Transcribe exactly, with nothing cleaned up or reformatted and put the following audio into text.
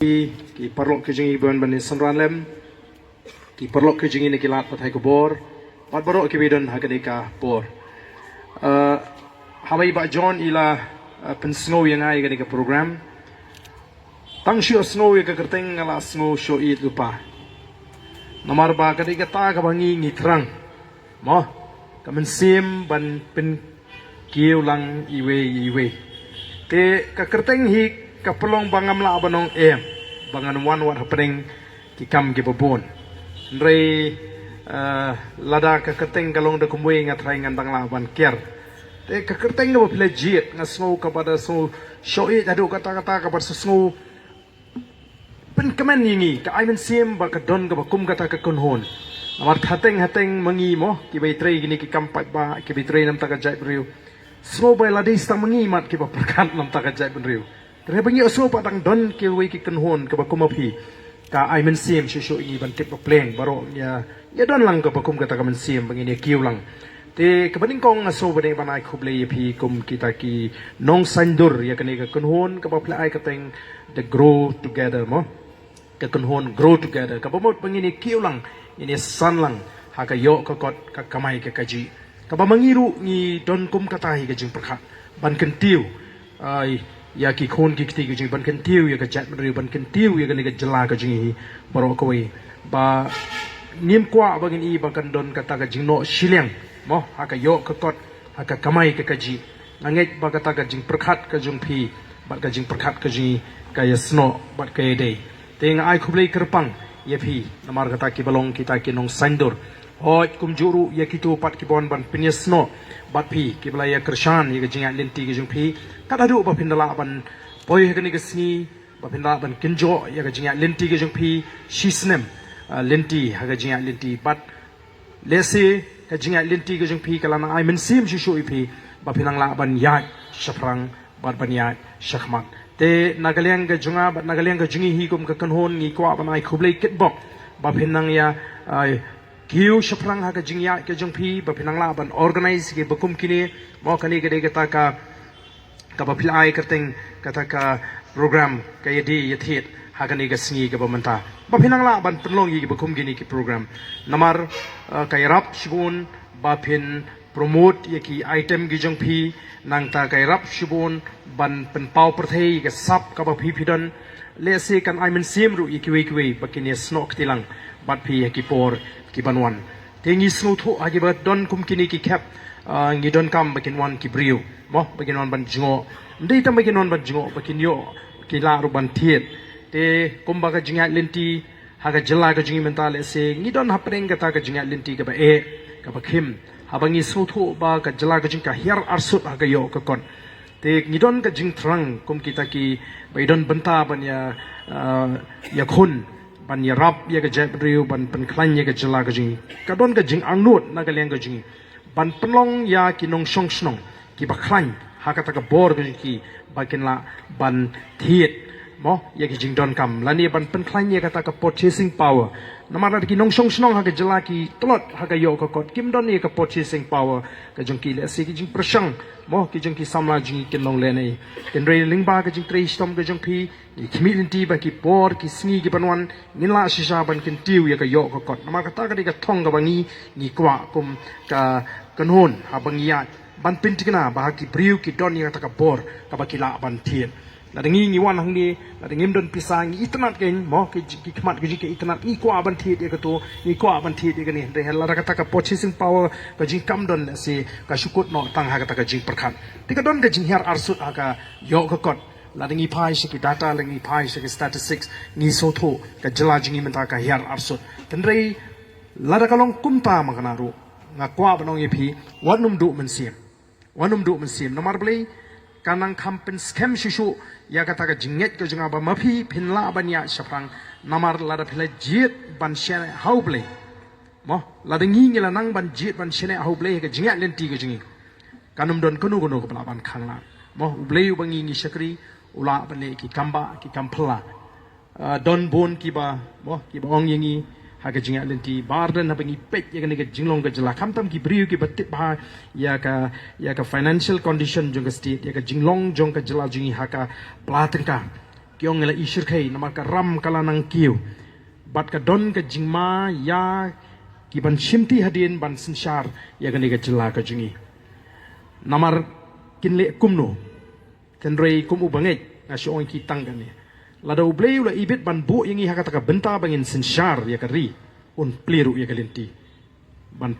Ki paralok ki jong ngi ban ban ïa synran lem. Ki paralok ki jong ngi na ki lad pathai khubor. Bad baroh kiba don ha kane ka por. Eh, haba i Bah John i la, eh, pynsngew ïa nga ïa kane ka program. Tang shu sngew ïa ka kyrteng nga la sngew shu ïeit lypa. Namar ba ka dei kata kaba ngi ngi thrang. Mo, ka mynsiem ban pynkiew lang iwei iwei. Te ka kyrteng hi ka pynlong ba ngam lah ban ong em, ba ngan wan wat hapdeng ki kam kiba bun. Hynrei, eh, lada ka kyrteng ka long da kumwei nga tharai ngan dang lah ban kiar. Te ka kyrteng kaba phi la jied nga sngew kaba da sngew shu ïeit haduh katta katta kaba da sngew pynkmen ïa ngi, ka ai mynsiem ba ka don kaba kum kata ka kynhun. Namar hateng hateng ma ngi mo, kiba ïatrei kine ki kam paidbah, kiba ïatrei namar ka jaitbynriew. Sngew ba la dei tang ma ngi mat kiba pyrkhat namar ka jaitbynriew. Te haba ngi sngew pat dang don kiwei ki kynhun kaba kum ma phi, ka ai mynsiem shuh shuh ïa ngi ban tip ba pleng baroh ngi ïa, ïa don lang kaba kum kata ka mynsiem ba ngin ïa kiew lang. Te kaba nyngkong nga sngew ba dei ban ai khublei ïa phi kum kita ki nongsaindur ïa kane ka kynhun kaba phi la ai kyrteng The Grow Together mo. Ka kynhun Grow Together kaba mut ba ngin ïa kiew lang, ngin ïa san lang ha ka ïoh ka kot, ka kamai ka kajih. Kaba ma ngi ruh ngi don kum kata hi ka jingpyrkhat ban kyntiew, ai, ïa ki khun ki kti ki jong ngi, ban kyntiew ïa ka jaitbynriew, ban kyntiew ïa kane ka jylla ka jong ngi hi baroh kawei. Ba ngim kwah ba ngin i ba kan don kata ka jingnoh shiliang mo, ha ka ïoh ka kot, ha ka kamai ka kajih. Nga ngeit ba kata ka jingpyrkhat ka jong phi bad ka jingpyrkhat ka jong ngi ka ïasnoh bad ka ïadei. Te nga ai khublei kyrpang ïa phi namar kata kiba long kita ki nongsaindur. Hooid kumjuh ruh ïa kito pat kiba wan ban pynïasnoh bad phi, kiba la ïakyrshan ïa ka jingïaid lynti ka jong phi. Kat haduh ba phin da lah ban poi ha kane ka sngi, ba phin da lah ban kynjoh ïa ka jingïaid lynti ka jong phi, shisnem, ah, lynti ha ka jingïaid lynti. Bad lehse ka jingïaid lynti ka jong phi ka la nang ai mynsiem shuh shuh ïa phi ba phin nang lah ban ïaid shaphrang bad ban ïaid shakhmat. Te na ka liang ka jong nga bad na ka liang ka jong ngi hi kum ka kynhun ngi kwah ban ai khublei kitbok ba phin nang ïa, ai, kiew shaphrang ha ka jingïaid ka jong phi, ba phin nang lah ban organise kiba kum kine. Mo, kane ka dei kata ka kaba phi la ai kyrteng kata ka program ka ïadei ïathied ha kane ka sngi kaba mynta. Ba phin nang lah ban pynlong ïa kiba kum kine ki program. Namar, eh, ka ïarap shibun ba phin promote ïa ki item ki jong phi, nangta ka ïarap shibun ban pynpaw pyrthei ïa ka sap kaba phi phi don. Lehse kan ai mynsiem ruh ïa kiwei kiwei ba kin ïasnoh kti lang bad phi ha ki por ki ban wan. Te ngi sngewthuh ha kiba don kum kine ki khep, ah, ngi donkam ba kin wan ki briew mo, ba kin wan ban jngoh. Ym dei tang ba kin wan ban jngoh, ba kin ïoh ki lah ruh ban thied. Te kumba ka jingïaid lynti ha ka jylla ka jong ngi mynta, lehse ngi don hapdeng kata ka jingïaid lynti kaba eh, kaba khim. Haba ngi sngewthuh ba ka jylla ka jong ngi ka hiar arsut ha ka ïoh ka kot. Te ngi don ka jingthrang kum kita kiba i don bynta ban ïa, ah, ïakhun, ban ïarap ïa ka jaitbynriew, ban pynkhlaiñ ïa ka jylla ka jong ngi. Ka don ka jingangnud na ka liang ka jong ngi ban pynlong ïa ki nongshong shnong kiba khlaiñ ha kata ka bor ka jong ki ba kin lah ban thied mo ïa ki jingdonkam lane ban pynkhlaiñ ïa kata ka purchasing power. Namar lada ki nongshong shnong ha ka jylla ki tlot ha ka ïoh ka kot, kim don ïa ka purchasing power ka jong ki, lehse ki jingpyrshang mo ki jong ki samla jong ngi kin long lehnoh. Hynrei lyngba ka jingtrei shitom ka jong phi, ngi khmih lynti ba ki por ki sngi ki ban wan ngin lah shisha ban kyntiew ïa ka ïoh ka kot. Namar kata ka dei ka thong kaba ngi, ngi kwah kum ka kynhun haba ngi ïaid ban pynthikna ba ha ki briew ki don ïa kata ka bor kaba ki lah ban thied. Lada ngi ngi wan hangne, lada ngim don pisa, ngi itynnad kein mo, ki, ki khmat ki jong ngi ki itynnad, ngi kwah ban thied ïa kato, ngi kwah ban thied ïa kane, hynrei lada kata ka purchasing power ka jong ngi kam don, lehse ka shu kut noh tang ha kata ka jingpyrkhat. Te ka don ka jinghiar arsut ha ka ïoh ka kot. Lada ngi phai sha ki data, lada ngi phai sha ki statistics, ngi sngewthuh ka jylla jong ngi mynta ka hiar arsut. Hynrei lada ka long kumta ma kane ruh, nga kwah ban ong ïa phi, wat nym duh mynsiem. Wat nym duh mynsiem. Namar balei? Ka nang kham pynskhem shuh shuh ïa kata ka jingngeit ka jong nga ba ma phi phin lah ban ïaid shaphrang. Namar lada phi la jied ban shaniah ha U Blei mo, lada ngi ngi la nang ban jied ban shaniah ha U Blei ha ka jingïaid lynti ka jong ngi, kan ym don kano kano kaba lah ban khang lad mo. U Blei uba ngi ngi shakri u lah ban leh ki kam bah, ki kam phylla. Ah, don bun kiba mo, kiba ong ïa ngi ha ka jingïaid lynti. Ba ardent haba ngi peit ïa kane ka jinglong ka jylla, khamtam ki briew kiba tip bha ïa ka, ïa ka financial condition jong ka state, ïa ka jinglong jong ka jylla jong ngi ha ka pla tyngka. Ki ong ngi la i shyrkhei namar ka ram ka la nang kiew. Bad ka don ka jingma ïa ki ban shimti hadien ban synshar ïa kane ka jylla ka jong ngi. Namar kin leh kumno? Hynrei kum u bangeit nga shu ong ïa ki tang kane. Lada U Blei u la ibit ban buh ïa ngi ha kata ka bynta ba ngin synshar ïa ka ri, un plie ruh ïa ka lynti ban